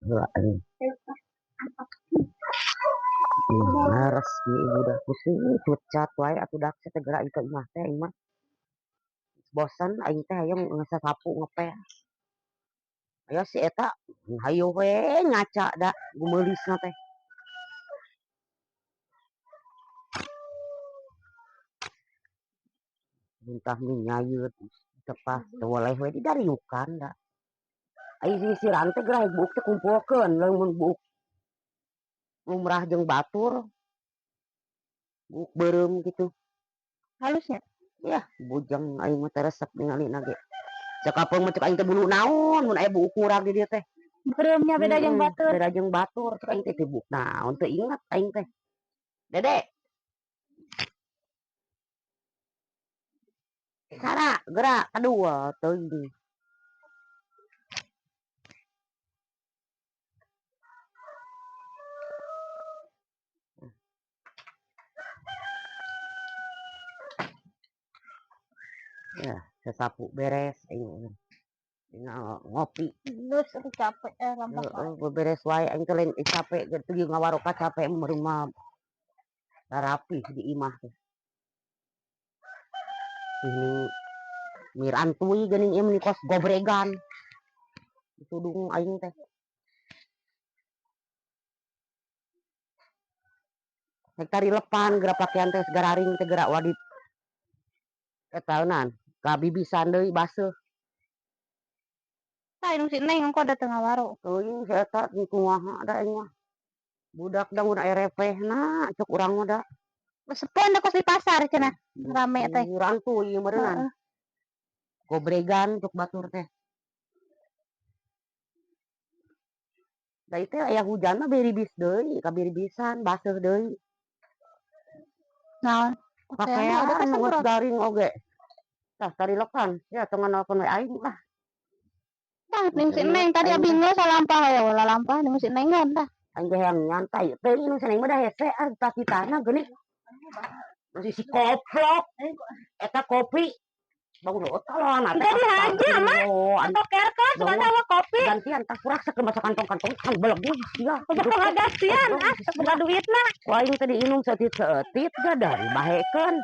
Heula aing. Mares ieu ibu dah pusing cucat wae atuh dak teh geura ka imah teh aing mah. Bosan aing teh hayang sasapu ngepel. Aya si eta hayu we ngaca da gumeulisna teh. Muntah minyayeut tepas teu weleh we didariukan da. Ai sisiran teh geura buuk teh kumpulkeun lamun buuk lumrah jeung batur. Buuk beureum kitu. Halusnya? Yah, bujang aing mah teh resep ningalina ge. Cakapeung mah cek aing teh bulu naon mun aya buuk murag di dieu teh. Beureumnya beda jeung batur. Beda jeung batur cek aing teh teh buuk naon teu inget aing teh. Dede. Sara, geura kadua teuing. Ya, sasapu beres aing. Tinggal ngopi. Geus atuh capek lampak wae. Heeh, beberes wae aing teh lain capek ge teu ngawaroka capek mah rapih di imah teh. Ini mirantui geuning ieu meni kos gobregan. Ditudung aing teh. Rek tarilepan geura pakean teh gararing teh geura wadit. Eta eunan kabibisan deui baseuh. Tah indung si Neng engko da teu ngawaro. Teuing si eta kumaha da aing mah. Budak da mun aya repehna cek urang mah da. Sepeun da kos di pasar cenah rame teh. Rantuy meureunnan. Heeh. Gobregan cek batur teh. Da ieu teh aya hujan mah biribis deui, kabiribisan baseuh deui. Naon? Pakaian Udah geus kasemprot. garing oge. Tah tarilepan, ya tong nganalkeun we aing lah. Tah ning si Neng tadi abi geus salampah we ulah lampah ning si Neng kan tah. Aing teh hayang nyantai, teuing nu si Neng mah da hese ah takitana geuning. Masih si koplok. Eta kopi. Bangun tolong atuh. Jadi haja mah. Anu Atau kerkos Bangun. mana kopi. Gantian tah kurak sakeun masa kantong-kantong kan belegug sia. Boga gasian ah boga duitna. Ku aing teh diinum saeutik-saeutik da dari bahekeun.